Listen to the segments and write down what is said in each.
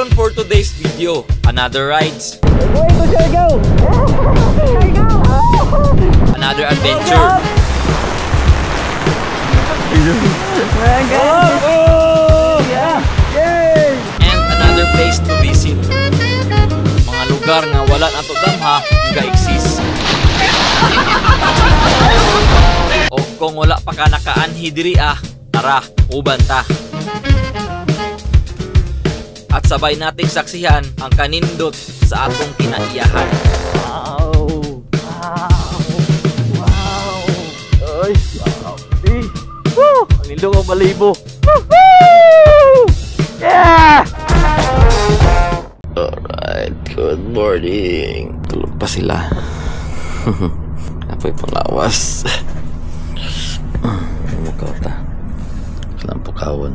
Karon for today's video, another rides. Going to Siargao! Another adventure. And another place to visit. Mga lugar nga wala nato damha nga exist. O kung wala pa ka nakaanhi diri ah, tara, uban ta. At sabay nating saksihan ang kanindot sa atong kinaiyahan. Wow! Wow! Wow! Ay! Wow! Eh! Woo! Ang nindot ang balibo! Woohoo! Yeah! Alright, good morning. Tulog pa sila. Apoy panglawas. Mukaw ta. Silang pukawon.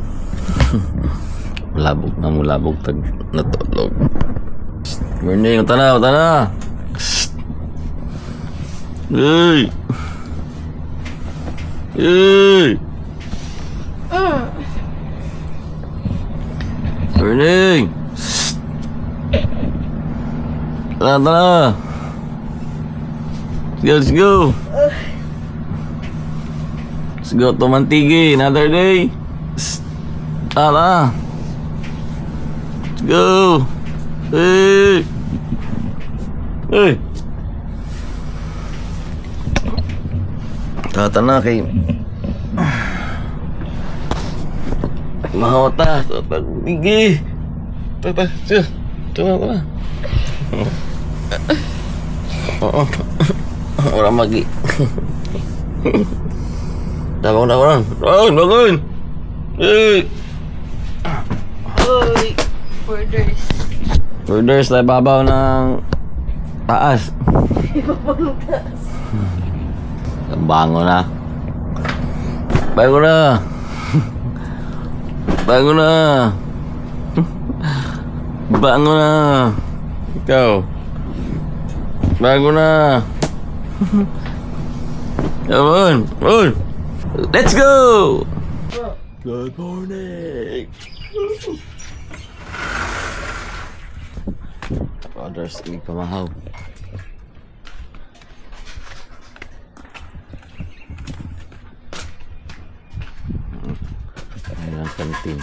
Mulabog na mulabog tag natulog. Morning, tana, tana. Hey! Hey! Morning! Tara, tara! Let's go, let's go! Let's go to Mantigue, another day! Tara! Let's go! Hey! Hey! Tara, tara kay... Mahota! Tara, Mantigue! Tara, tara! Tara, tara! Oo. Ora magi. Tabang na bangun. Bangun, bangun. Hey. Uy, orders. Orders na babaw ng taas. Ibabaw ng taas. Bango na. Bango na. Bango na. Bango na. Ikaw. Bago na. Come on, on. Let's go. Good morning. Brothers, may pamahaw. Ayun ang kantin.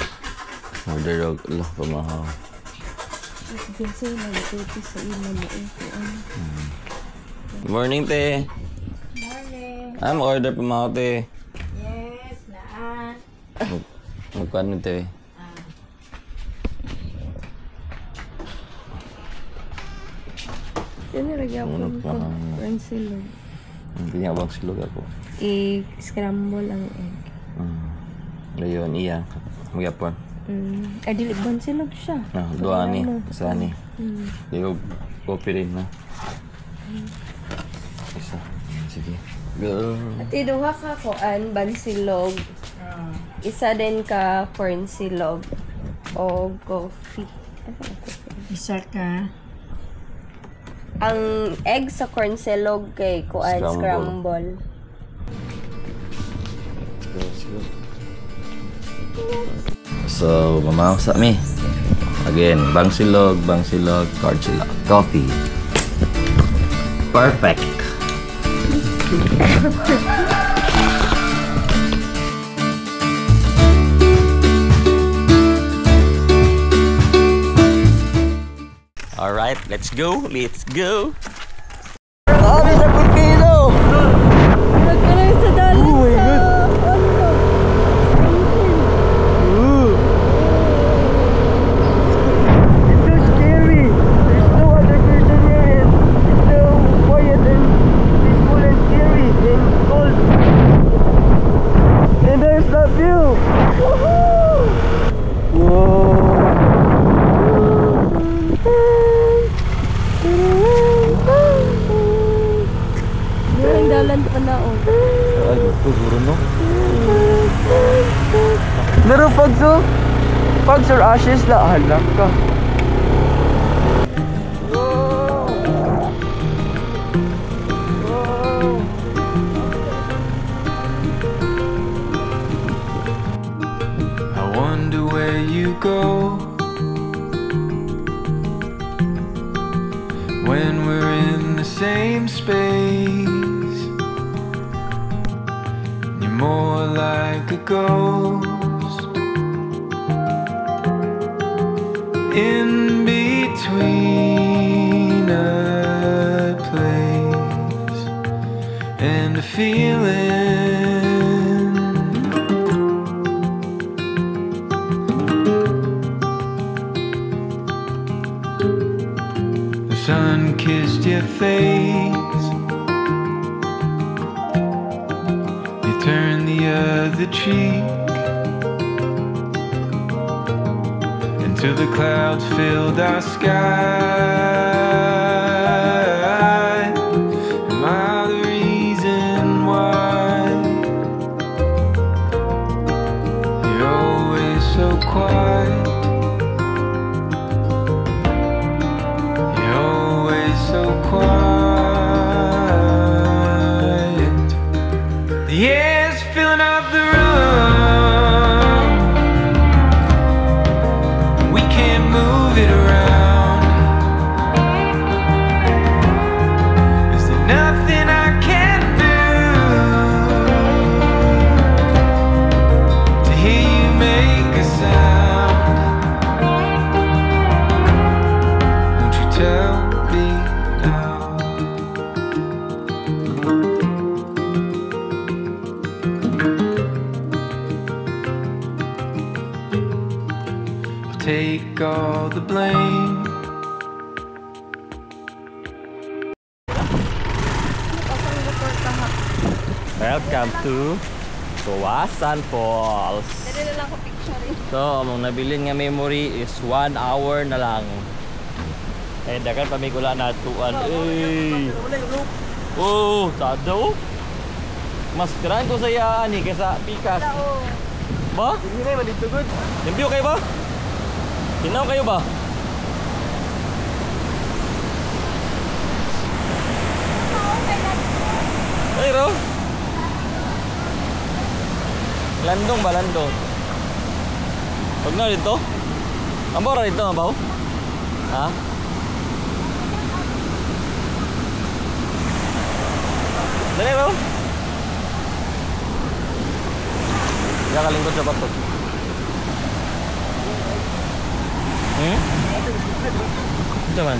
Order og lah pamahaw. Morning, te. Morning. I'm order pa mga te. Yes, naa. Magkano, te? Yan nilagyan Ano ko pa? corn silog. Hindi niya bang silog ako. I-scramble ang egg. Ayun, iya. Magyapon. Ay, dili bon silog siya. Ah, duha ni. Isa ni. Diyo, coffee rin na. Isa. Sige. Go. Ate, duha ka kuan bansilog. Isa din ka corn silog o coffee. Asa ang coffee? Isa ka. Ang egg sa corn silog kay kuan Scramble. Scramble. Go, let's go. So, mamaw sa mi. Again, bangsilog, bangsilog, corn silog, coffee. Perfect. All right, let's go. Let's go. Sabi sa Pilipino! Nagkaroon sa dalan. Oh my God. Ano? Ooh. It's so scary. There's no other person here and it's so quiet and peaceful and scary and cold. And there's the view. Woohoo! Whoa. Ang dalan pa na oh. Ay, siguro no. Laro fogs oh. Fogs or ashes la halak ka. I wonder where you go. When we're in the same space, you're more like a ghost. In between a place and a feeling. The sun kissed your face. You turned the other cheek until the clouds filled our sky. Am I the reason why you're always so quiet? You're always so quiet. The air's filling up the room. We can't move it around. Is there nothing I can do to hear you make a sound? Won't you tell me now? I'll take all the blame. Welcome to Kawasan Falls. Dali na lang ko picture eh. So, among nabilin nga memory is 1 hour na lang. Eh, dagan pa may gula na tuan. Eh. Oh, sado. Mas grand ko sa iyaan eh, kaysa pikas. Ba? Limpyo kayo ba? Tinaw kayo ba? Ay, ro. Landong ba? Landong. Huwag na dito. Ang bora dito, mabaw? Ha? Dali, bro. Diyan ka lingkod sa bato. Hmm? Ito man.